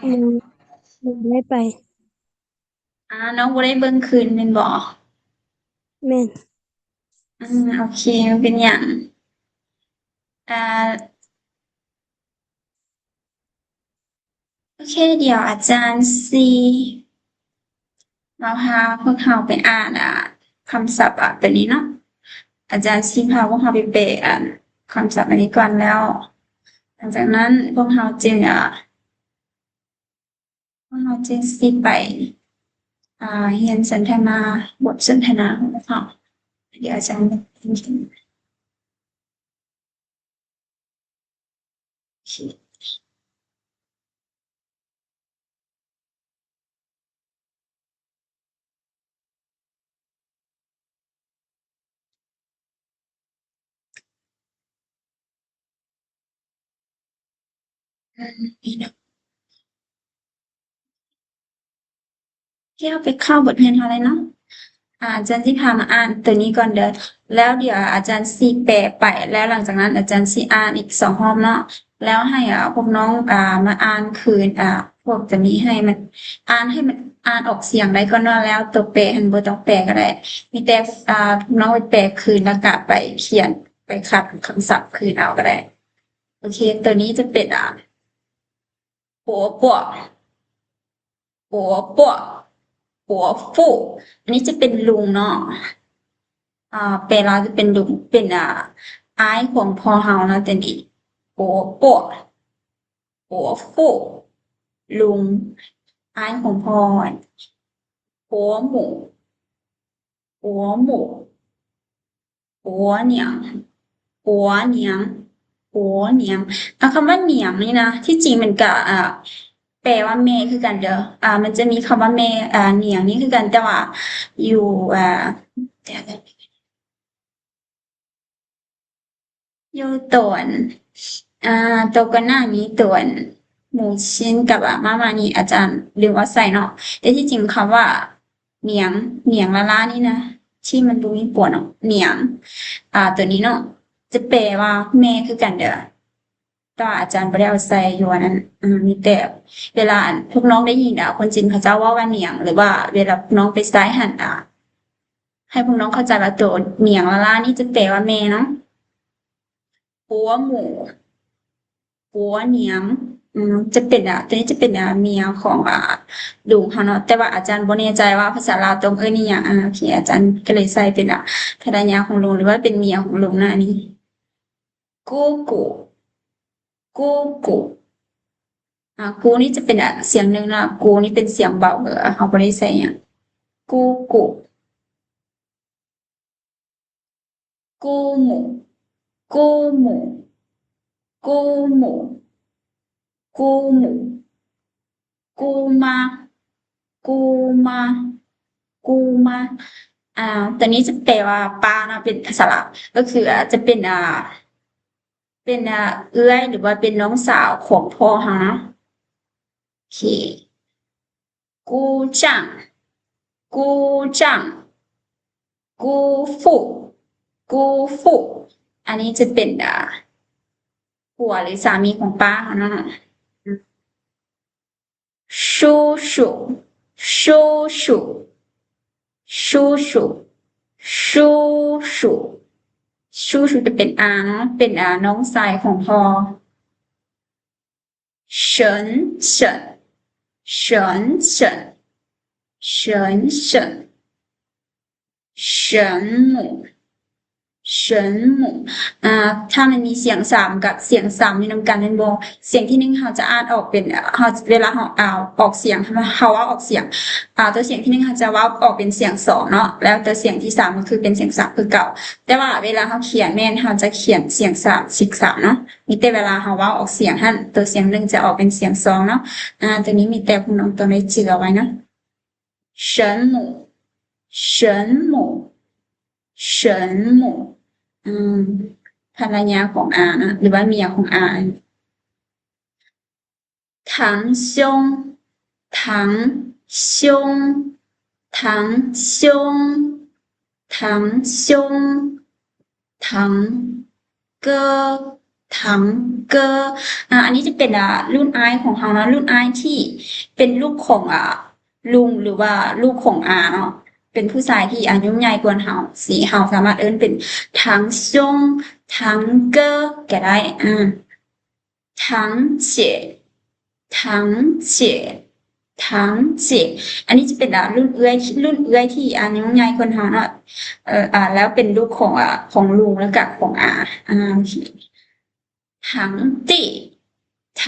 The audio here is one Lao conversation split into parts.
ອືມ ບໍ່ໄດ້ໄປ. ອາ ນ້ອງບໍ່ໄດ້ເບິ່ງຄືນແມ່ນບໍ່? ແມ່ນ. ອືມ ໂອເຄ ບໍ່ເປັນຫຍັງ. ອາ ໂອເຄ ດຽວອາຈານຊິມາພາພວກເຮົາໄປອ່ານ ອາ ຄຳສັບ ອາ ໂຕນີ້ເນາະ. ອາຈານຊິພາພວກເຮົາໄປແປ ອາ ຄຳສັບອັນນີ້ກ່ອນ ແລ້ວຫຼັງຈາກນັ້ນພວກເຮົາຈຶ່ງ ອາ ພວກເຮົາຈຶ່ງຊິໄປ ອາ ຮຽນສົນທະນາ ບົດສົນທະນາຂອງພວກເຮົາ. ດຽວອາຈານ ໂອເຄ ເຮົາໄປເຂົ້າບົດຮຽນເຮົາເລີຍເນາະ. ອາ ອາຈານຊິພາມາອ່ານໂຕນີ້ກ່ອນເດີ ແລ້ວດຽວອາຈານຊິແປໄປ ແລ້ວຫຼັງຈາກນັ້ນອາຈານຊິອ່ານອີກສອງຮອບເນາະ. ແລ້ວໃຫ້ ອາ ພວກນ້ອງ ອາ ມາອ່ານຄືນ ອາ ພວກໂຕນີ້ໃຫ້ມັນ ອ່ານໃຫ້ມັນ ອ່ານອອກສຽງໄດ້ກ່ອນເນາະ. ແລ້ວໂຕແປຫັ້ນບໍ່ຕ້ອງແປກໍໄດ້ ມີແຕ່ ອາ ພວກນ້ອງໄປແປຄືນ ແລ້ວກະໄປຂຽນ ໄປຂັດຄຳສັບຄືນເອົາກໍໄດ້. ໂອເຄ ໂຕນີ້ຈະເປັນ ອາ 伯伯 伯伯 伯父 ອັນນີ້ຈະເປັນລຸງເນາະ. ອາ ແປລາວຈະເປັນລຸງ ເປັນ ອາ ອ້າຍຂອງພໍ່ເຮົາເນາະ ໂຕນີ້ 伯伯 伯父 ລຸງ ອ້າຍຂອງພໍ່. 伯母 伯母 伯娘 伯娘 伯娘 ອາ ຄຳວ່ານຽງນີ້ນະ ທີ່ຈິງມັນກະ ອາ ແປວ່າແມ່ຄືກັນເດີ. ອາ ມັນຈະມີຄຳວ່າແມ່ ອາ ນຽງນີ້ຄືກັນ ແຕ່ວ່າຢູ່ ອາ ຢູ່ໂຕອັນ ອາ ໂຕກ່ອນໜ້ານີ້ ໂຕອັນ 母亲 ກັບ ອາ 妈妈 ນີ້ອາຈານລືມເອົາໃສ່ເນາະ ແຕ່ທີ່ຈິງຄຳວ່ານຽງ ນຽງລາລານີ້ນະ ທີ່ມັນບໍ່ມີປົວເນາະ ນຽງ ອາ ໂຕນີ້ເນາະ ຈະແປວ່າແມ່ຄືກັນເດີ ແຕ່ວ່າອາຈານບໍ່ໄດ້ເອົາໃສ່ຢູ່ອັນນັ້ນ. ອາ ມີແຕ່ເວລາອັນ ພວກນ້ອງໄດ້ຍິນ ອາ ຄົນຈີນເຂົາເຈົ້າເວົ້າວ່ານຽງ ຫຼືວ່າເວລາພວກນ້ອງໄປໃຊ້ຫັ້ນ ອາ ໃຫ້ພວກນ້ອງເຂົ້າໃຈວ່າໂຕນຽງລາລານີ້ຈະແປວ່າແມ່ເນາະ 伯母 伯娘 ອືມ ຈະເປັນ ອາ ໂຕນີ້ຈະເປັນ ອາ ເມຍຂອງ ອາ ລຸງເຮົາເນາະ ແຕ່ວ່າອາຈານບໍ່ແນ່ໃຈວ່າພາສາລາວຕ້ອງເອີ້ນອີ່ຫຍັງ. ອາ ໂອເຄ ອາຈານກໍເລີຍໃສ່ເປັນ ອາ ພັນລະຍາຂອງລຸງ ຫຼືວ່າເປັນເມຍຂອງລຸງນະ ອັນນີ້ 姑姑 姑姑 ອາ ກູນີ້ຈະເປັນ ອາ ສຽງໜຶ່ງເນາະ ກູນີ້ເປັນສຽງເບົາ ເອີ ເຮົາບໍ່ໄດ້ໃສ່ຫຍັງ ກູກູ ກູມູ ກູມູ ກູມູ ກູມູ ກູມາ ກູມາ ກູມາ ອາ ໂຕນີ້ຈະແປວ່າປ້າເນາະ ເປັນພາສາລາວ ກໍຄື ອາ ຈະເປັນ ອາ ເປັນ ອາ ເອື້ອຍ ຫຼືວ່າເປັນນ້ອງສາວຂອງພໍ່ເຮົາເນາະ. ໂອເຄ 姑丈 姑丈 姑父 姑父 ອັນນີ້ຈະເປັນ ອາ ຜົວ ຫຼື ສາມີຂອງປ້າເຮົາເນາະ. 叔叔 叔叔 叔叔 叔叔 叔叔 ຈະເປັນອາເນາະ ເປັນອາ ນ້ອງຊາຍຂອງພໍ່. 婶婶 婶婶 婶婶 婶母 婶母 ອາ ຖ້າມັນມີສຽງສາມກັບສຽງສາມຢູ່ນຳກັນແມ່ນບໍ່? ສຽງທີໜຶ່ງເຮົາຈະອ່ານອອກເປັນ ເຮົາ ເວລາເຮົາ ອາ ອອກສຽງ ເຮົາເວົ້າອອກສຽງ ອາ ຕົວສຽງທີໜຶ່ງເຮົາຈະເວົ້າອອກເປັນສຽງສອງເນາະ ແລ້ວຕົວສຽງທີສາມກໍຄືເປັນສຽງສາມຄືເກົ່າ ແຕ່ວ່າເວລາເຮົາຂຽນແມ່ນເຮົາຈະຂຽນສຽງສາມ ສຽງສາມເນາະ ມີແຕ່ເວລາເຮົາເວົ້າອອກສຽງຫັ້ນ ຕົວສຽງໜຶ່ງຈະອອກເປັນສຽງສອງເນາະ ອາ ຕົວນີ້ມີແຕ່ພວກນ້ອງຕ້ອງໄດ້ຈື່ເອົາໄວ້ເນາະ. 神母 神母 神母 ອືມ ພັນລະຍາຂອງອານະ ຫຼືວ່າເມຍຂອງອາ. 堂兄 堂兄 堂兄 堂兄 堂 哥 堂堂哥 ອ່າ ອັນນີ້ຈະເປັນ ອ່າ ລຸ້ນອ້າຍຂອງເຮົາເນາະ ລຸ້ນອ້າຍທີ່ເປັນລູກຂອງ ອ່າ ລຸງ ຫຼືວ່າລູກຂອງອາເນາະ ເປັນຜູ້ຊາຍທີ່ອາຍຸໃຫຍ່ກວ່າເຮົາ ຊິ ເຮົາສາມາດເອີ້ນເປັນ 堂兄 堂哥 ກໍໄດ້ ອ່າ 堂姐 堂姐 堂姐 ອັນນີ້ຈະເປັນ ອ່າ ລຸ້ນເອື້ອຍ ລຸ້ນເອື້ອຍທີ່ອາຍຸໃຫຍ່ກວ່າເຮົາເນາະ ເອີ ອ່າ ແລ້ວເປັນລູກຂອງ ອ່າ ຂອງລຸງ ແລ້ວກະຂອງອາ ອ່າ ໂອເຄ 堂弟 堂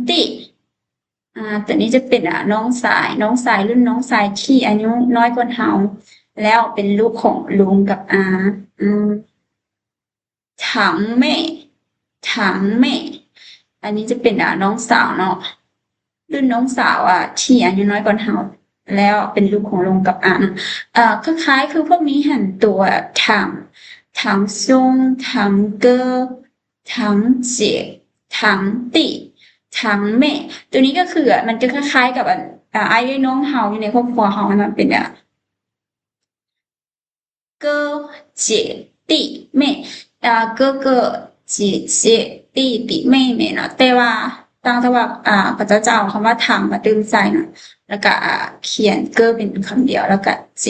弟 ອ່າ ຕົວນີ້ຈະເປັນ ອ່າ ນ້ອງຊາຍ ນ້ອງຊາຍ ລຸ້ນນ້ອງຊາຍທີ່ອາຍຸນ້ອຍກວ່າເຮົາ ແລ້ວເປັນລູກຂອງລຸງກັບອາ ອືມ 堂妹 堂妹 ອັນນີ້ຈະເປັນ ອ່າ ນ້ອງສາວເນາະ ລຸ້ນນ້ອງສາວ ອ່າ ທີ່ອາຍຸນ້ອຍກວ່າເຮົາ ແລ້ວເປັນລູກຂອງລຸງກັບອາ ອ່າ ຄ້າຍໆຄືພວກນີ້ຫັ້ນ ຕົວ 堂 堂兄 堂哥 堂姐 堂弟 堂妹 ຕົວນີ້ກໍຄື ອ່າ ມັນຈະຄ້າຍໆກັບ ອ່າ ອ້າຍເອື້ອຍນ້ອງເຮົາຢູ່ໃນຄອບຄົວເຮົາ ມັນເປັນ ອ່າ 哥姐弟妹 ອ່າ 哥哥姐姐弟弟妹妹ເນາະ ແຕ່ວ່າຕ່າງແຕ່ວ່າ ອ່າ ເຂົາເຈົ້າຈະເອົາຄຳວ່າ 堂 ມາຕື່ມໃສ່ເນາະ ແລ້ວກະ ອ່າ ຂຽນ 哥 ເປັນຄຳດຽວ ແລ້ວກະ 姐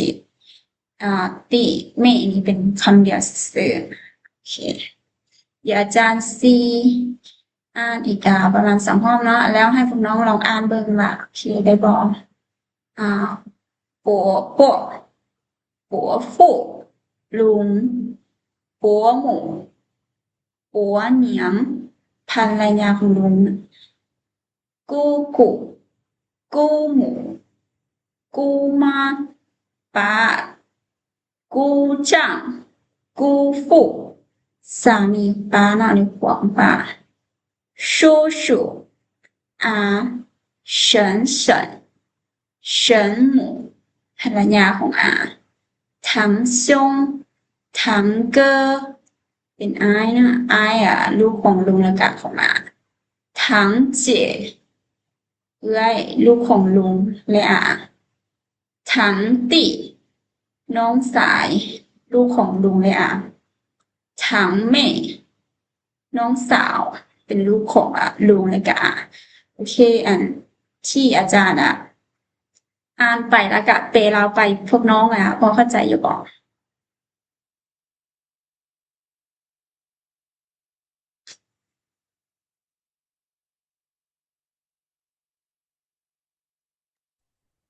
ອ່າ 弟妹 ນີ້ເປັນຄຳດຽວຊື່ໆ ໂອເຄ ດຽວອາຈານຊິອ່ານອີກ ອ່າ ປະມານສອງຮອບເນາະ ແລ້ວໃຫ້ພວກນ້ອງລອງອ່ານເບິ່ງວ່າໂອເຄໄດ້ບໍ່ ອ່າ 伯伯 伯父 ລຸງ 伯母 伯娘 ພັນລະຍາຂອງລຸງ 姑姑 姑母 姑妈 ປ້າ 姑丈 姑父 ສາມີປ້າເນາະ ຫຼືຜົວຂອງປ້າ 叔叔 ອາ 婶婶 婶母 ພັນລະຍາຂອງອາ 堂兄 堂哥 ເປັນອ້າຍເນາະ ອ້າຍ ອ່າ ລູກຂອງລຸງ ແລ້ວກະຂອງອາ 堂姐 ເອື້ອຍ ລູກຂອງລຸງ ແລະ ອາ 堂弟 ນ້ອງຊາຍ ລູກຂອງລຸງ ແລະ ອາ 堂妹 ນ້ອງສາວ ເປັນລູກຂອງ ອາ ລຸງ ແລະ ກະ ອາ ໂອເຄ ອັນທີ່ອາຈານ ອາ ອ່ານໄປ ແລ້ວກະແປລາວໄປ ພວກນ້ອງ ອາ ພໍເຂົ້າໃຈຢູ່ບໍ່?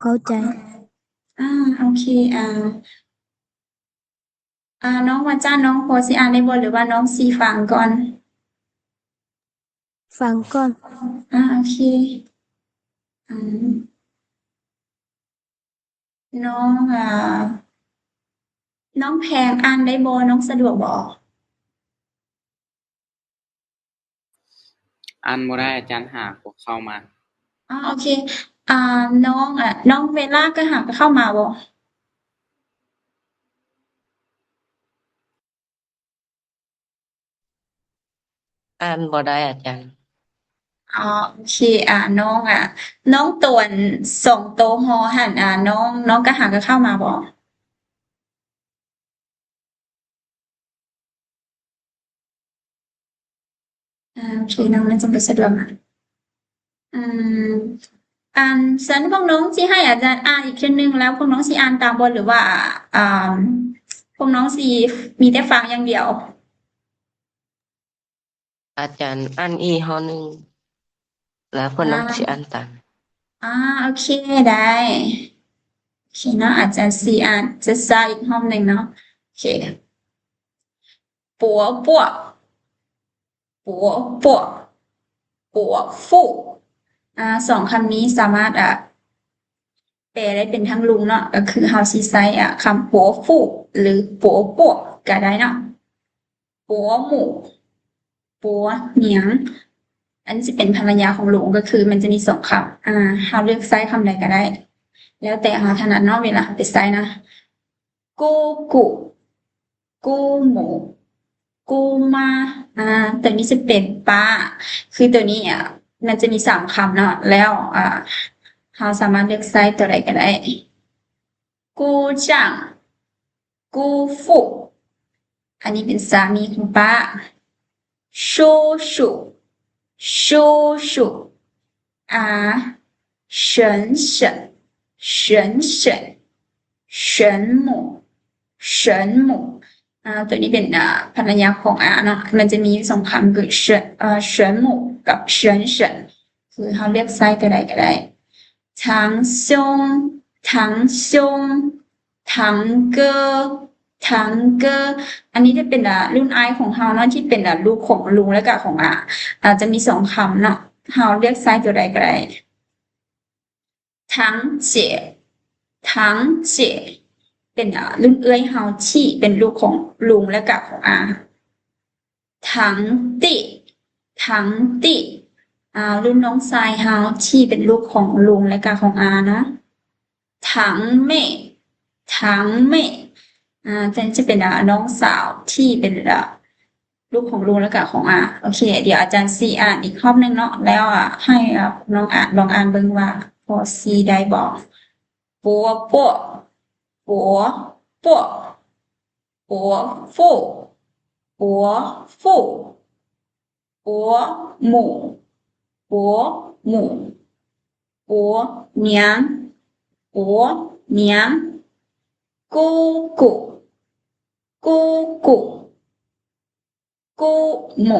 ເຂົ້າໃຈ ອ່າ ໂອເຄ ອ່າ ອ່າ ນ້ອງວ່າຈ້າ ນ້ອງພໍຊິອ່ານໄດ້ບໍ່ ຫຼືວ່ານ້ອງຊິຟັງກ່ອນ? ຟັງກ່ອນ ອ່າ ໂອເຄ ອືມ ນ້ອງ ອ່າ ນ້ອງແພງອ່ານໄດ້ບໍ່? ນ້ອງສະດວກບໍ່? ອ່ານບໍ່ໄດ້ ອາຈານຫາກບໍ່ເຂົ້າມາ. ອໍ ໂອເຄ ອ່າ ນ້ອງ ອ່າ ນ້ອງເວລາກໍຫາກໍເຂົ້າມາບໍ່? ອ່ານບໍ່ໄດ້ອາຈານ. ອໍ ໂອເຄ ອ່າ ນ້ອງ ອ່າ ນ້ອງໂຕອັນສອງໂຕຮໍຫັ້ນ ອ່າ ນ້ອງ ນ້ອງກະຫາກະເຂົ້າມາບໍ່? ອ່າ ໂອເຄ ນ້ອງໜ້າຈະບໍ່ສະດວກ. ອືມ ອັນຊັ້ນພວກນ້ອງຊິໃຫ້ອາຈານອ່ານອີກເທື່ອໜຶ່ງ ແລ້ວພວກນ້ອງຊິອ່ານຕາມບໍ່ ຫຼືວ່າ ອ່າ ພວກນ້ອງຊິມີແຕ່ຟັງຢ່າງດຽວ? ອາຈານອ່ານອີກຮອບໜຶ່ງ ແລ້ວພວກນ້ອງ ອ່າ ຊິອ່ານຕາມ. ອ່າ ໂອເຄ ໄດ້ ໂອເຄເນາະ ອາຈານຊິອ່ານຊ້າໆອີກຮອບໜຶ່ງເນາະ. ໂອເຄ 伯伯 伯伯 伯父 ອ່າ ສອງຄຳນີ້ສາມາດ ອ່າ ແປໄດ້ເປັນທັງລຸງເນາະ ກໍຄືເຮົາຊິໃຊ້ ອ່າ ຄຳ 伯父 ຫຼື 伯伯 ກໍໄດ້ເນາະ. 伯母 伯娘 ອັນນີ້ຊິເປັນພັນລະຍາຂອງລຸງ ກໍຄືມັນຈະມີສອງຄຳ ອ່າ ເຮົາເລືອກໃຊ້ຄຳໃດກໍໄດ້ ແລ້ວແຕ່ເຮົາຖະໜັດເນາະ ເວລາເຮົາໄປໃຊ້ນະ. 姑姑 姑母 姑妈 ອ່າ ໂຕນີ້ຈະເປັນປ້າ ຄືໂຕນີ້ ອ່າ ມັນຈະມີສາມຄຳເນາະ ແລ້ວ ອ່າ ເຮົາສາມາດເລືອກໃຊ້ໂຕໃດກໍໄດ້. 姑丈 姑父 ອັນນີ້ເປັນສາມີຂອງປ້າ. 叔叔叔，叔叔。啊，婶婶，婶婶，婶母，婶母。 ອ່າ ຕົວນີ້ເປັນ ອ່າ ພັນລະຍາຂອງອາເນາະ ມັນຈະມີສອງຄຳຄື ເຊີນ ເອີ ເຊີນໝູ່ ກັບ ເຊີນເຊີນ ຄືເຮົາເລືອກໃຊ້ຕົວໃດກໍໄດ້. 堂兄，堂兄，堂哥，堂哥 ອັນນີ້ຈະເປັນ ອ່າ ລຸ້ນອ້າຍຂອງເຮົາເນາະ ທີ່ເປັນ ອ່າ ລູກຂອງລຸງ ແລະກະຂອງອາ ອາ ຈະມີສອງຄຳເນາະ ເຮົາເລືອກໃຊ້ຕົວໃດກໍໄດ້. 堂姐，堂姐 ເປັນ ອ່າ ລຸ້ນເອື້ອຍເຮົາທີ່ເປັນລູກຂອງລຸງ ແລະກະຂອງອາ. 堂弟，堂弟 ອ່າ ລຸ້ນນ້ອງຊາຍເຮົາທີ່ເປັນລູກຂອງລຸງ ແລະກະຂອງອາເນາະ. 堂妹，堂妹 ອ່າ ຈະ ຈະເປັນ ອ່າ ນ້ອງສາວທີ່ເປັນ ອ່າ ລູກຂອງລຸງ ແລະກະຂອງອາ. ໂອເຄ ດຽວອາຈານຊິອ່ານອີກຮອບໜຶ່ງເນາະ ແລ້ວ ອ່າ ໃຫ້ ອ່າ ນ້ອງອານ ລອງອ່ານເບິ່ງວ່າພໍຊິໄດ້ບໍ່. 伯伯，伯伯，伯父，伯父，伯母，伯母，伯娘，伯娘，姑姑，姑姑。 姑母，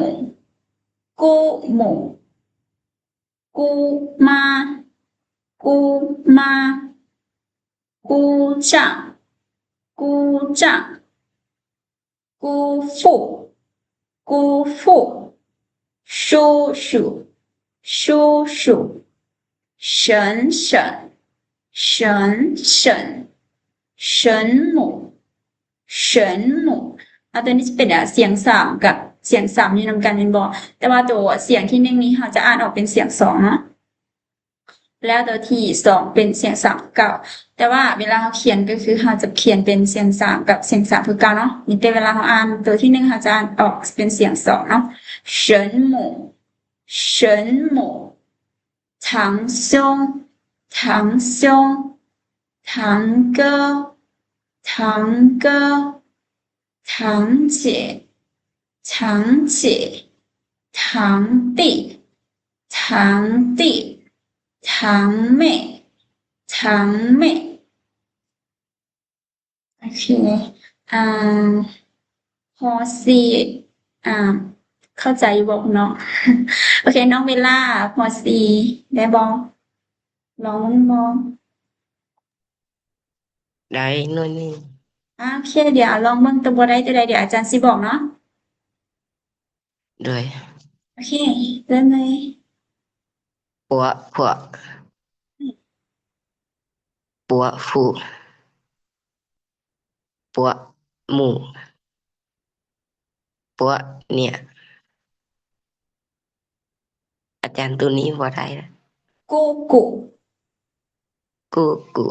姑母，姑妈，姑妈，姑丈，姑丈，姑父，姑父，叔叔，叔叔，婶婶，婶婶，婶母， 神母 ອາ ຕົວນີ້ຈະເປັນ ອາ ສຽງສາມກັບສຽງສາມຢູ່ນຳກັນແມ່ນບໍ່? ແຕ່ວ່າຕົວສຽງທີໜຶ່ງນີ້ເຮົາຈະອ່ານອອກເປັນສຽງສອງເນາະ ແລ້ວຕົວທີສອງເປັນສຽງສາມຄືເກົ່າ ແຕ່ວ່າເວລາເຮົາຂຽນກໍຄືເຮົາຈະຂຽນເປັນສຽງສາມກັບສຽງສາມຄືເກົ່າເນາະ ມີແຕ່ເວລາເຮົາອ່ານຕົວທີໜຶ່ງເຮົາຈະອ່ານອອກເປັນສຽງສອງເນາະ 神母 神母 堂兄，堂兄，堂哥，堂哥，堂姐，堂姐，堂弟，堂弟，堂妹，堂妹。 ໂອເຄ ອ່າ ພໍຊິ ອ່າ ເຂົ້າໃຈຢູ່ບໍ່ນ້ອງ? ໂອເຄ ນ້ອງເວລາ ພໍຊິໄດ້ບໍ່? ລອງເບິ່ງບໍ່? ໄດ້ໜ້ອຍໜຶ່ງ. ອ່າ ໂອເຄ ດຽວລອງເບິ່ງ ຕົວບໍ່ໄດ້ຕົວໃດ ດຽວອາຈານຊິບອກເນາະ. ໂດຍ ໂອເຄ ເລີ່ມເລີຍ. 伯父 伯父 伯母 伯娘 ອາຈານ ໂຕນີ້ບໍ່ໄດ້ລະ 姑姑 ກູກູ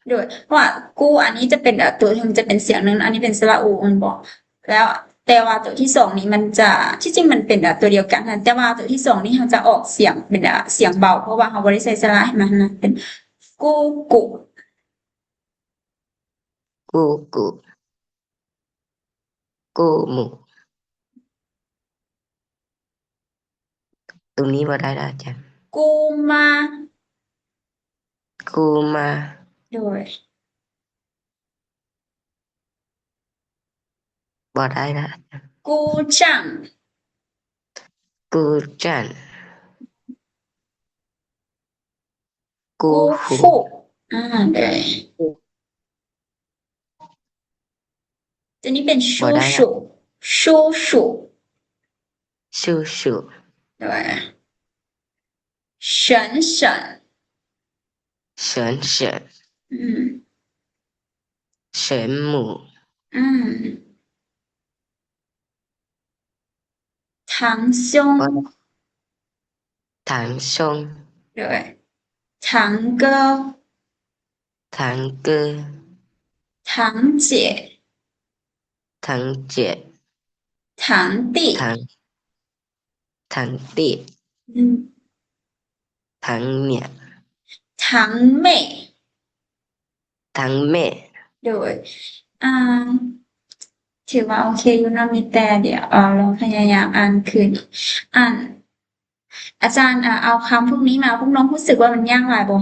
ໂດຍ ເພາະວ່າກູອັນນີ້ຈະເປັນ ເອີ ໂຕທີ່ມັນຈະເປັນສຽງໜຶ່ງ ອັນນີ້ເປັນສະຫຼະອູແມ່ນບໍ່? ແລ້ວ ແຕ່ວ່າໂຕທີສອງນີ້ມັນຈະ ທີ່ຈິງມັນເປັນ ເອີ ໂຕດຽວກັນຫັ້ນ ແຕ່ວ່າໂຕທີສອງນີ້ເຮົາຈະອອກສຽງເປັນ ເອີ ສຽງເບົາ ເພາະວ່າເຮົາບໍ່ໄດ້ໃສ່ສະຫຼະໃຫ້ມັນຫັ້ນນະ ເປັນ ກູກູ ກູກູ ກູໝູ ໂຕນີ້ບໍ່ໄດ້ລະອາຈານ ກູມາ ກູມາ ໂດຍ ບໍ່ໄດ້ລະອາຈານ ກູຈັງ ກູຈັງ ກູ ກູ ຟູ ຟູ ອ່າ ໂດຍ ຕົວນີ້ເປັນ ຊູ ຊູ ຊູ ຊູ ຊູ ໂດຍ ເຊິນ ເຊິນ ເຊິນ ເຊິນ ອືມ ເຊິນໝູ ອືມ ທາງຊົງ ທາງຊົງ ໂດຍ ທາງເກີ ທາງເກີ ທາງເຈ ທາງເຈ ທາງຕີ ທາງ ທາງຕີ ອືມ ທາງເມຍ ທາງເມ ທາງເມ ໂດຍ ອ່າ ຖືວ່າໂອເຄຢູ່ເນາະ, ມີແຕ່ດຽວ ເອີ ລອງພະຍາຍາມອ່ານຄືນ. ອ່ານ ອາຈານ ເອົາຄຳພວກນີ້ມາ, ພວກນ້ອງຮູ້ສຶກວ່າມັນຍາກຫຼາຍບໍ່?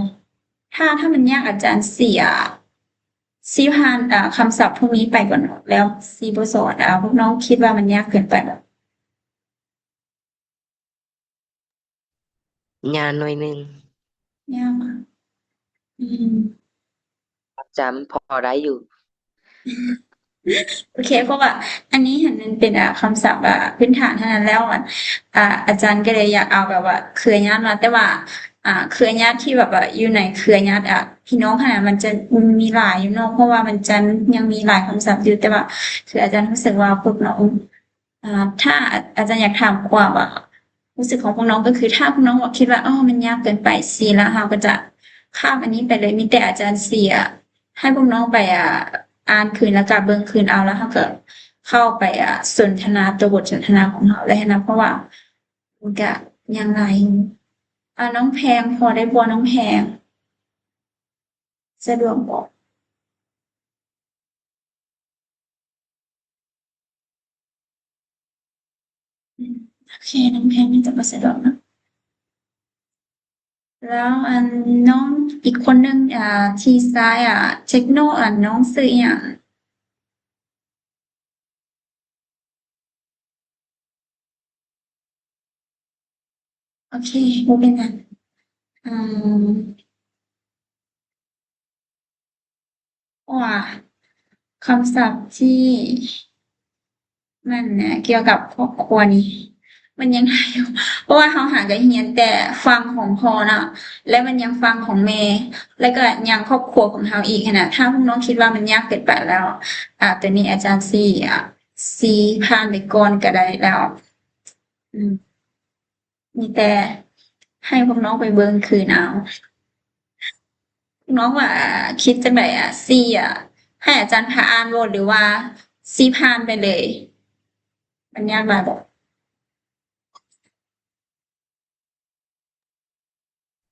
ຖ້າ ຖ້າມັນຍາກ ອາຈານຊິ ຊິຜ່ານ ເອີ ຄຳສັບພວກນີ້ໄປກ່ອນເນາະ, ແລ້ວຊິບໍ່ສອນ. ເອົາ ພວກນ້ອງຄິດວ່າມັນຍາກເກີນໄປບໍ່? ຍາກໜ້ອຍໜຶ່ງ. ຍາກ ອືມ ຈຳພໍໄດ້ຢູ່. ໂອເຄ ເພາະວ່າອັນນີ້ຫັ້ນມັນເປັນ ອ່າ ຄຳສັບ ອ່າ ພື້ນຖານເທົ່ານັ້ນແລ້ວ ອ່າ ອາຈານກໍເລີຍຢາກເອົາແບບວ່າເຄືອຍາດມາ, ແຕ່ວ່າ ອ່າ ເຄືອຍາດທີ່ແບບວ່າຢູ່ໃນເຄືອຍາດ ອ່າ ພີ່ນ້ອງຫັ້ນນະ ມັນຈະມີຫຼາຍຢູ່ເນາະ, ເພາະວ່າມັນຈະຍັງມີຫຼາຍຄຳສັບຢູ່, ແຕ່ວ່າຄືອາຈານຮູ້ສຶກວ່າພວກນ້ອງ ອ່າ ຖ້າອາ ອາຈານຢາກຖາມຄວາມວ່າ ຮູ້ສຶກຂອງພວກນ້ອງ ກໍຄືຖ້າພວກນ້ອງຄິດວ່າ ອໍ ມັນຍາກເກີນໄປຊີ້ ແລ້ວເຮົາກໍຈະຂ້າມອັນນີ້ໄປເລີຍ, ມີແຕ່ອາຈານຊິ ອ່າ ໃຫ້ພວກນ້ອງໄປ ອ່າ ອ່ານຄືນ ແລ້ວກໍເບິ່ງຄືນເອົາ, ແລ້ວເຮົາກໍເຂົ້າໄປ ອ່າ ສົນທະນາ ຕົວບົດສົນທະນາຂອງເຮົາໄດ້ຫັ້ນນະ, ເພາະວ່າມັນກໍຍັງຫຼາຍຢູ່. ອ່າ ນ້ອງແພງ ພໍໄດ້ບໍ່ນ້ອງແພງ? ສະດວກບໍ່? ອືມ ໂອເຄ ນ້ອງແພງໜ້າຈະບໍ່ສະດວກເນາະ. ແລ້ວອັນນ້ອງອີກຄົນໜຶ່ງ ອ່າ ທີ່ຊາຍ ອ່າ ເທັກໂນ ອັນນ້ອງຊື່ອີ່ຫຍັງ? ໂອເຄ ບໍ່ເປັນຫຍັງ. ເອີ ເພາະວ່າຄຳສັບທີ່ມັນກ່ຽວກັບຄອບຄົວນີ້ ມັນຍັງຫຼາຍຢູ່, ເພາະວ່າເຮົາຫາກໍຮຽນແຕ່ຝັ່ງຂອງພໍ່ເນາະ ແລະ ມັນຍັງຝັ່ງຂອງແມ່ ແລະ ກໍຍັງຄອບຄົວຂອງເຮົາອີກຫັ້ນນະ. ຖ້າພວກນ້ອງຄິດວ່າມັນຍາກເກີນໄປແລ້ວ ອາ ໂຕນີ້ອາຈານຊິ ອາ ຊິຜ່ານໄປກ່ອນກໍໄດ້ແລ້ວ. ອືມ ມີແຕ່ໃຫ້ພວກນ້ອງໄປເບິ່ງຄືນເອົາ. ພວກນ້ອງວ່າຄິດຈັ່ງໃດອະ? ຊິ ອາ ໃຫ້ອາຈານພາອ່ານບໍ່ ຫຼືວ່າຊິຜ່ານໄປເລີຍ? ມັນຍາກຫຼາຍບໍ່?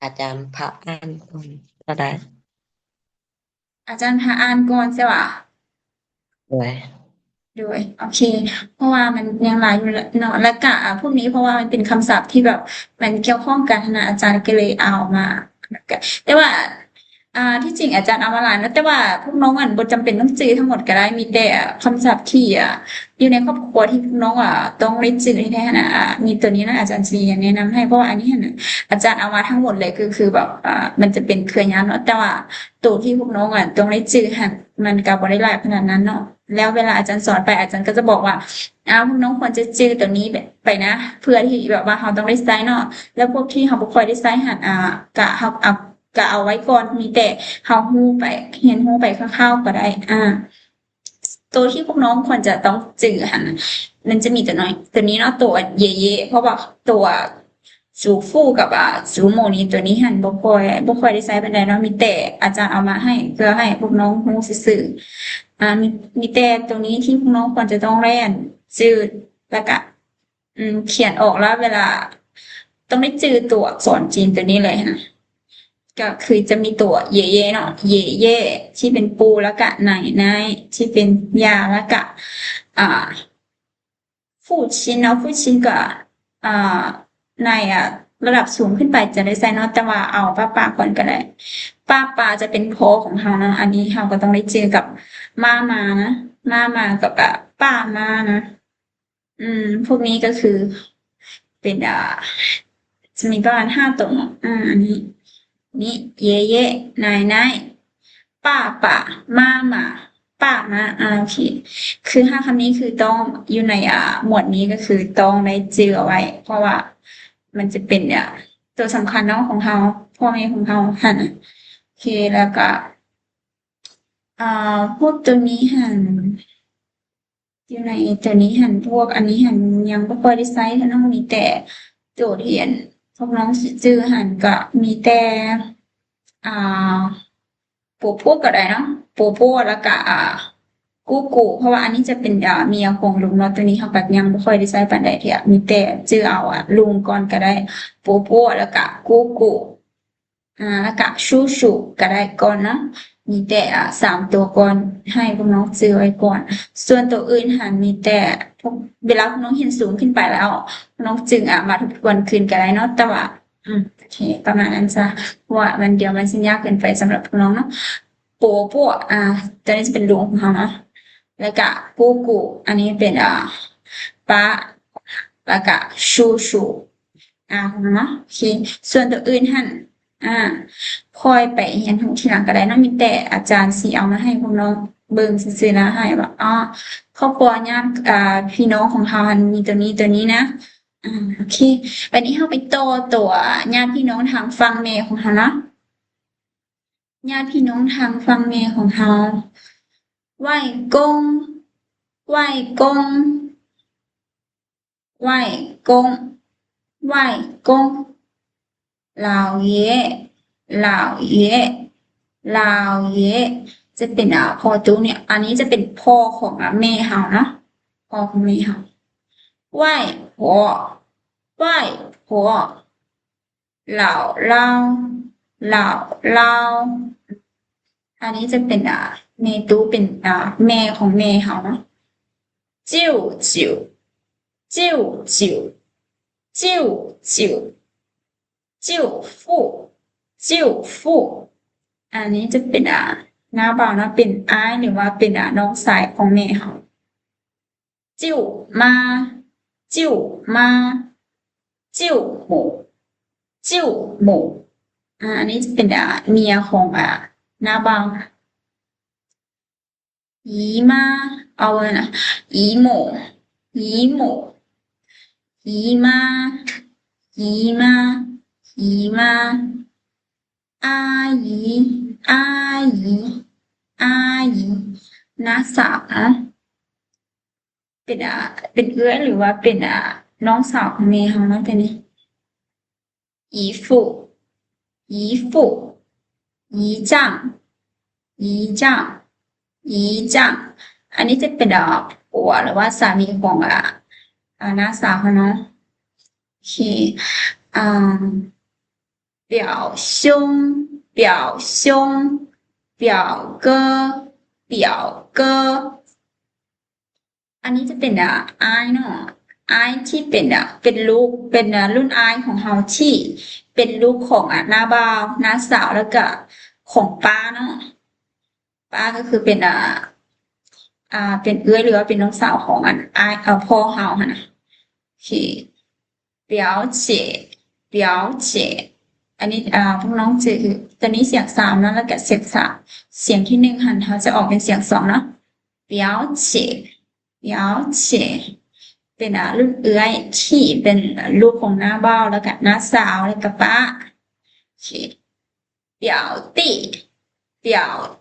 ອາຈານພາອ່ານກ່ອນກໍໄດ້. ອາຈານພາອ່ານກ່ອນໃຊ່ຫວາ? ໂດຍ ໂດຍ ໂອເຄ ເພາະວ່າມັນຍັງຫຼາຍຢູ່ເນາະ ແລ້ວກະ ອາ ພວກນີ້ ເພາະວ່າມັນເປັນຄຳສັບທີ່ແບບມັນກ່ຽວຂ້ອງກັນຫັ້ນນະ ອາຈານກໍເລີຍເອົາມາ ແຕ່ວ່າ ອ່າ ທີ່ຈິງອາຈານເອົາມາຫຼາຍເນາະ ແຕ່ວ່າພວກນ້ອງ ອັນ ບໍ່ຈຳເປັນຕ້ອງຈື່ທັງໝົດກໍໄດ້ ມີແຕ່ຄຳສັບທີ່ ອ່າ ຢູ່ໃນຄອບຄົວທີ່ພວກນ້ອງ ອ່າ ຕ້ອງໄດ້ຈື່ແທ້ໆຫັ້ນນະ ອ່າ ມີໂຕນີ້ນະ ອາຈານຊິແນະນຳໃຫ້ ເພາະວ່າອັນນີ້ຫັ້ນນະ ອາຈານເອົາມາທັງໝົດເລີຍ ກໍຄືແບບ ອ່າ ມັນຈະເປັນເຄືອຍາດເນາະ ແຕ່ວ່າໂຕທີ່ພວກນ້ອງ ອ່າ ຕ້ອງໄດ້ຈື່ຫັ້ນ ມັນກໍບໍ່ໄດ້ຫຼາຍຂະໜາດນັ້ນເນາະ ແລ້ວເວລາອາຈານສອນໄປ ອາຈານກໍຈະບອກວ່າ ອ່າ ພວກນ້ອງຄວນຈະຈື່ໂຕນີ້ໄປນະ ເພື່ອທີ່ແບບວ່າເຮົາຕ້ອງໄດ້ໃຊ້ເນາະ ແລ້ວພວກທີ່ເຮົາບໍ່ຄ່ອຍໄດ້ໃຊ້ຫັ້ນ ອ່າ ກະເຮົາ ອ່າ ກະເອົາໄວ້ກ່ອນ ມີແຕ່ເຮົາຮູ້ໄປ ຮຽນຮູ້ໄປຄ່າວໆກໍໄດ້ ອ່າ ໂຕທີ່ພວກນ້ອງຄວນຈະຕ້ອງຈື່ຫັ້ນ ມັນຈະມີໂຕນ້ອຍ ໂຕນີ້ເນາະ ໂຕເຢໆ ເພາະວ່າໂຕຊູຟູກັບ ອ່າ ຊູໝູນີ້ ໂຕນີ້ຫັ້ນບໍ່ຄ່ອຍ ບໍ່ຄ່ອຍໄດ້ໃຊ້ປານໃດເນາະ ມີແຕ່ອາຈານເອົາມາໃຫ້ ເພື່ອໃຫ້ພວກນ້ອງຮູ້ຊື່ໆ ອ່າ ມີ ມີແຕ່ໂຕນີ້ທີ່ພວກນ້ອງຄວນຈະຕ້ອງໄດ້ ອ່າ ຈື່ ແລ້ວກະ ອືມ ຂຽນອອກແລ້ວເວລາ ຕ້ອງໄດ້ຈື່ຕົວອັກສອນຈີນຕົວນີ້ເລີຍຫັ້ນນະ ກໍຄືຈະມີຕົວເຢເຢເນາະ ເຢເຢ ທີ່ເປັນປູ່ ແລ້ວກະໄນໄນ ທີ່ເປັນຍ່າ ແລ້ວກະ ອ່າ ຟູຊິນເນາະ ຟູຊິນກໍ ອ່າ ໃນ ອ່າ ລະດັບສູງຂຶ້ນໄປຈະໄດ້ໃຊ້ເນາະ ແຕ່ວ່າເອົາປ້າປາກ່ອນກໍໄດ້ ປ້າປາຈະເປັນພໍ່ຂອງເຮົາເນາະ ອັນນີ້ເຮົາກໍຕ້ອງໄດ້ຈື່ກັບມ້າມານະ ມ້າມາກັບ ອ່າ ປ້າມານະ. ອືມ ພວກນີ້ກໍຄືເປັນ ອ່າ ຈະມີປະມານຫ້າໂຕເນາະ ອ່າ ອັນນີ້ ນີ້ ເຢເຢ ນາຍນາຍ ປ້າປາ ມ້າມາ ປ້າມ້າ ອ່າ ໂອເຄ ຄືຫ້າຄຳນີ້ຄືຕ້ອງຢູ່ໃນ ອ່າ ໝວດນີ້ກໍຄືຕ້ອງໄດ້ຈື່ເອົາໄວ້ ເພາະວ່າມັນຈະເປັນ ອ່າ ໂຕສຳຄັນເນາະຂອງເຮົາ ພໍ່ແມ່ຂອງເຮົາຫັ້ນນະ ໂອເຄ ແລ້ວກໍ ອ່າ ພວກໂຕນີ້ຫັ້ນ ຢູ່ໃນໂຕນີ້ຫັ້ນ ພວກອັນນີ້ຫັ້ນຍັງບໍ່ຄ່ອຍໄດ້ໃຊ້ເນາະ ມີແຕ່ໂຕທີ່ອັນພວກນ້ອງຊິຈື່ຫັ້ນກະມີແຕ່ ອ່າ ໂປໂປກໍໄດ້ເນາະ ໂປໂປ ແລ້ວກະ ອ່າ ກູກູ ເພາະວ່າອັນນີ້ຈະເປັນ ອ່າ ເມຍຂອງລຸງເນາະ ໂຕນີ້ເຮົາກະຍັງບໍ່ຄ່ອຍໄດ້ໃຊ້ປານໃດເທື່ອ ມີແຕ່ຈື່ເອົາ ອ່າ ລຸງກ່ອນກະໄດ້ ໂປໂປ ແລ້ວກະ ກູກູ ອ່າ ແລ້ວກະ ຊູຊູ ກໍໄດ້ກ່ອນເນາະ ມີແຕ່ ອາ ສາມຕົວກ່ອນ ໃຫ້ພວກນ້ອງຈື່ໄວ້ກ່ອນ. ສ່ວນຕົວອື່ນຫັ້ນມີແຕ່ ພວກ ເວລາພວກນ້ອງຮຽນສູງຂຶ້ນໄປແລ້ວ ພວກນ້ອງຈຶ່ງ ອາ ມາທົບທວນຄືນກໍໄດ້ເນາະ. ແຕ່ວ່າ ອືມ ໂອເຄ ປະມານນັ້ນຊະ ເພາະວ່າມັນ ດຽວມັນຊິຍາກເກີນໄປສຳລັບພວກນ້ອງເນາະ. ໂປໂປ ອາ ຕົວນີ້ຈະເປັນລຸງຂອງເຮົາເນາະ. ແລ້ວກະ ກູກູ ອັນນີ້ເປັນ ອາ ປ້າ ແລ້ວກະ ຊູຊູ ອາ ເນາະ. ໂອເຄ ສ່ວນຕົວອື່ນຫັ້ນ ອາ ຄ່ອຍໄປຮຽນຮູ້ທີຫຼັງກໍໄດ້ເນາະ. ມີແຕ່ອາຈານຊິເອົາມາໃຫ້ພວກນ້ອງເບິ່ງຊື່ໆນະ ໃຫ້ວ່າ ອໍ ຄອບຄົວຍາດ ອາ ພີ່ນ້ອງຂອງເຮົາຫັ້ນມີຕົວນີ້ ຕົວນີ້ນະ. ອາ ໂອເຄ ບາດນີ້ເຮົາໄປຕໍ່ຕົວຍາດພີ່ນ້ອງທາງຝັ່ງແມ່ຂອງເຮົາເນາະ. ຍາດພີ່ນ້ອງທາງຝັ່ງແມ່ຂອງເຮົາ ໄຫວ້ກົງ ໄຫວ້ກົງ ໄຫວ້ກົງ ໄຫວ້ກົງ 老爷 老爷 老爷 ຈະເປັນ ອາ ພໍ່ຕູ້ນີ້. ອັນນີ້ຈະເປັນພໍ່ຂອງ ອາ ແມ່ເຮົາເນາະ ພໍ່ຂອງແມ່ເຮົາ. 外婆 外婆 老老 老老 ອັນນີ້ຈະເປັນ ອາ ແມ່ຕູ້ ເປັນ ອາ ແມ່ຂອງແມ່ເຮົາເນາະ. 舅舅 舅舅 舅舅 舅父 舅父 ອັນນີ້ຈະເປັນ ອາ ນ້າບ່າວເນາະ ເປັນອ້າຍ ຫຼືວ່າເປັນ ອາ ນ້ອງຊາຍຂອງແມ່ເຮົາ. 舅妈 舅妈 舅母 舅母 ອາ ອັນນີ້ຈະເປັນ ອາ ເມຍຂອງ ອາ ນ້າບ່າວ. 姨妈 ເອົານະ 姨母 姨母 姨妈 姨妈 姨妈 阿姨 阿姨 阿姨 ນ້າສາວເນາະ. ເປັນ ອາ ເປັນເອື້ອຍ ຫຼືວ່າເປັນ ອາ ນ້ອງສາວຂອງແມ່ເຮົາເນາະ ຕົວນີ້. 姨父 姨父 姨丈 姨丈 姨丈 ອັນນີ້ຈະເປັນ ອາ ຜົວ ຫຼືວ່າສາມີຂອງ ອາ ອາ ນ້າສາວເຮົາເນາະ. ໂອເຄ ອາ 表兄 表兄 表哥 表哥 ອັນນີ້ຈະເປັນ ອາ ອ້າຍເນາະ ອ້າຍທີ່ເປັນ ອາ ເປັນລູກ ເປັນ ອາ ລຸ້ນອ້າຍຂອງເຮົາ ທີ່ເປັນລູກຂອງ ອາ ນ້າບ່າວ ນ້າສາວ ແລ້ວກະຂອງປ້າເນາະ. ປ້າກໍຄືເປັນ ອາ ອາ ເປັນເອື້ອຍ ຫຼືວ່າເປັນນ້ອງສາວຂອງ ອັນ ອ້າຍ ເອີ ພໍ່ເຮົາຫັ້ນນະ. ໂອເຄ 表姐 表姐 ອັນນີ້ ອາ ພວກນ້ອງຈື່ ຕົວນີ້ສຽງສາມເນາະ ແລ້ວກະສຽງສາມ ສຽງທີໜຶ່ງຫັ້ນ ເຮົາຈະອອກເປັນສຽງສອງເນາະ. 表姐 表姐 ເປັນ ອາ ລຸ້ນເອື້ອຍທີ່ເປັນ ອາ ລູກຂອງນ້າບ່າວ ແລ້ວກະນ້າສາວ ແລ້ວກະປ້າ. ໂອເຄ 表弟 表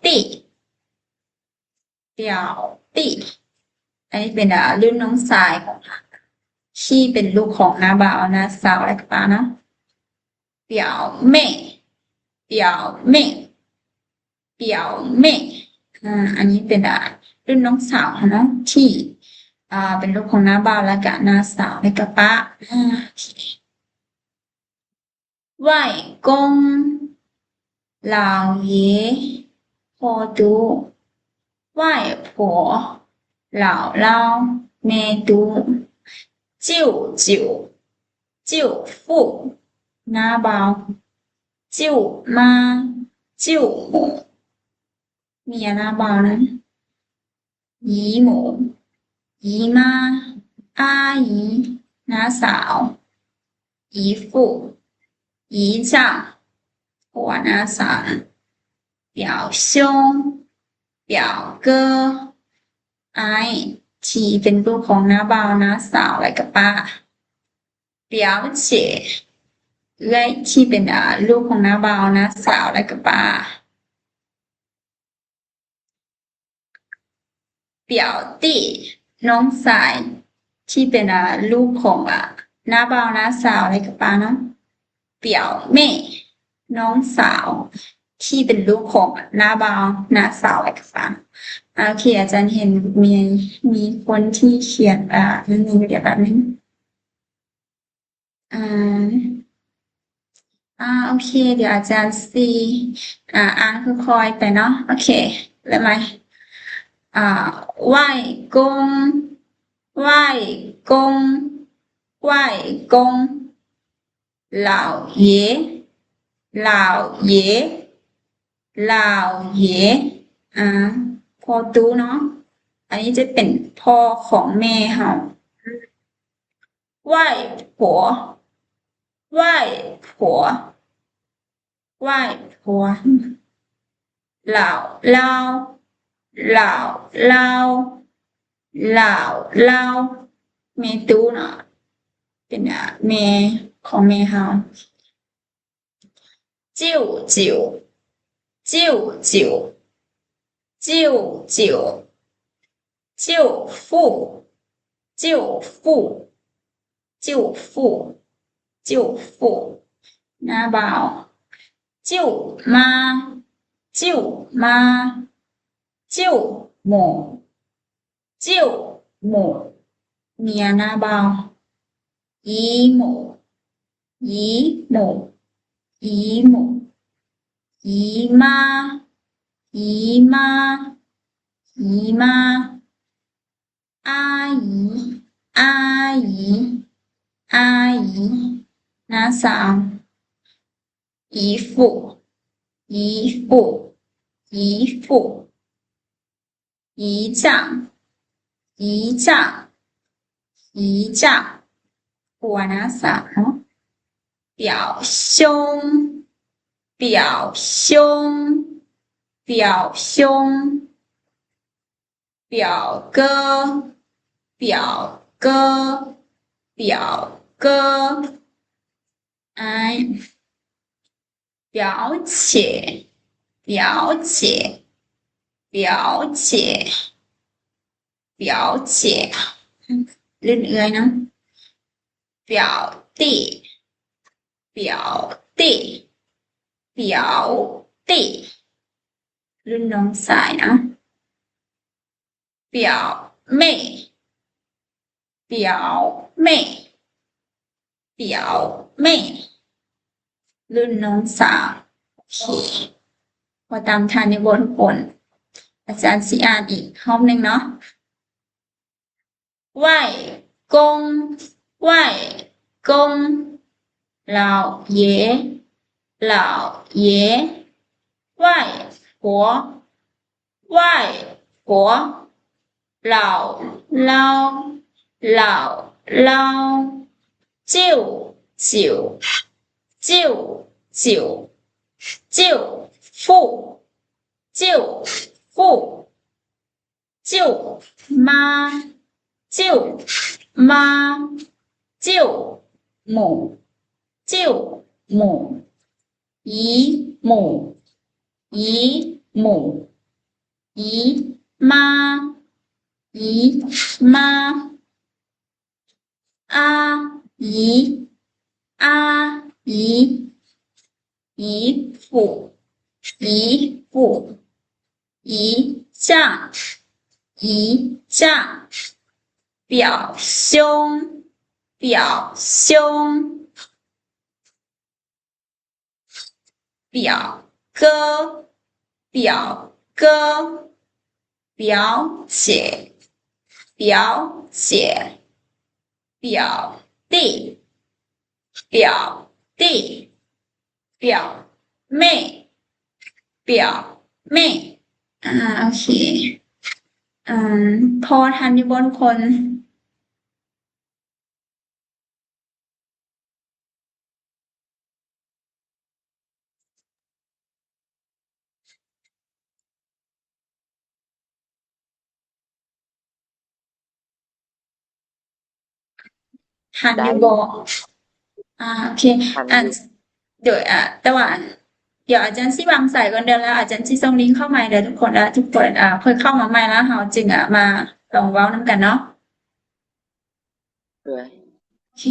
弟 表弟 ອັນນີ້ເປັນ ອາ ລຸ້ນນ້ອງຊາຍຂອງເຮົາ ທີ່ເປັນລູກຂອງນ້າບ່າວ ນ້າສາວ ແລ້ວກະປ້າເນາະ. 表妹 表妹 表妹 ອາ ອັນນີ້ເປັນ ອາ ລຸ້ນນ້ອງສາວເຮົາເນາະ ທີ່ ອາ ເປັນລູກຂອງນ້າບ່າວ ແລ້ວກະນ້າສາວ ແລ້ວກະປ້າ. ອາ ໂອເຄ 外公 老爷 ພໍ່ຕູ້ 外婆 老老 ແມ່ຕູ້ 舅舅 舅父 ນ້າບ່າວ 舅妈 舅母 ເມຍນ້າບ່າວນັ້ນ. 姨母 姨妈 阿姨 ນ້າສາວ 姨父 姨丈 ຜົວນ້າສາວ 表兄 表哥 ອ້າຍທີ່ເປັນລູກຂອງນ້າບ່າວ ນ້າສາວ ແລະກະປ້າ 表姐 ເອື້ອຍທີ່ເປັນ ອາ ລູກຂອງນ້າບ່າວ ນ້າສາວ ແລະກະປ້າ 表弟 ນ້ອງຊາຍທີ່ເປັນ ອາ ລູກຂອງ ອາ ນ້າບ່າວ ນ້າສາວ ແລະກະປ້າເນາະ 表妹 ນ້ອງສາວທີ່ເປັນລູກຂອງນ້າບ່າວ ນ້າສາວ ແລະກະປ້າ. ໂອເຄ ອາຈານເຫັນມີ ມີຄົນທີ່ຂຽນ ອາ ອັນນີ້ຢູ່ ດຽວແປັບໜຶ່ງ. ອາ ອ່າ ໂອເຄ ດຽວອາຈານຊິ ອ່າ ອ່ານຄ່ອຍໆໄປເນາະ. ໂອເຄ ເລີ່ມໃໝ່. ອ່າ 外公 外公 外公 老爷 老爷 老爷 ອ່າ ພໍ່ຕູ້ເນາະ. ອັນນີ້ຈະເປັນພໍ່ຂອງແມ່ເຮົາ. 外婆 外婆 外婆 姥姥 姥姥 姥姥 ແມ່ຕູ້ເນາະ ເປັນ ອ່າ ແມ່ຂອງແມ່ເຮົາ. 舅舅 舅舅 舅舅 舅父 舅父 舅父 舅父 ນ້າບ່າວ. 舅妈 舅妈 舅母 舅母 ເມຍນ້າບ່າວ. 姨母 姨母 姨母 姨妈 姨妈 姨妈 阿姨 阿姨 阿姨 ນ້າສາວ. 姨父 姨父 姨父 姨丈 姨丈 姨丈 ຜົວນ້າສາວເນາະ. 表兄 表兄 表兄 表哥 表哥 表哥 ອ້າຍ. 表姐 表姐 表姐 表姐 ລຸ້ນເອື້ອຍເນາະ. 表弟 表弟 表弟 ລຸ້ນນ້ອງຊາຍເນາະ. 表妹 表妹 表妹 ລຸ້ນນ້ອງສາວ. ໂອເຄ ພໍຕາມທັນຢູ່ບໍ່ທຸກຄົນ? ອາຈານຊິອ່ານອີກຮອບໜຶ່ງເນາະ. 外公 外公 老爷 老爷 外婆 外婆 姥姥 姥姥 舅舅 舅舅 舅父 舅父 舅妈 舅妈 舅母 舅母 姨母 姨母 姨妈 姨妈 阿姨 阿姨 姨父 姨父 姨丈 姨丈 表兄 表兄 表哥 表哥 表姐 表姐 表弟 表弟 表妹 表妹 ອ່າ ໂອເຄ ອືມ ພໍທັນຢູ່ບໍ່ທຸກຄົນ? ທັນຢູ່ບໍ່? ອ່າ ໂອເຄ ອັນ ໂດຍ ອ່າ ແຕ່ວ່າ ອັນ ດຽວອາຈານຊິວາງສາຍກ່ອນເດີ ແລ້ວອາຈານຊິສົ່ງລິງເຂົ້າໃໝ່ເດີທຸກຄົນ ແລ້ວທຸກຄົນ ອ່າ ຄ່ອຍເຂົ້າມາໃໝ່ ແລ້ວເຮົາຈຶ່ງ ອ່າ ມາລອງເວົ້ານຳກັນເນາະ. ໂດຍ ໂອເຄ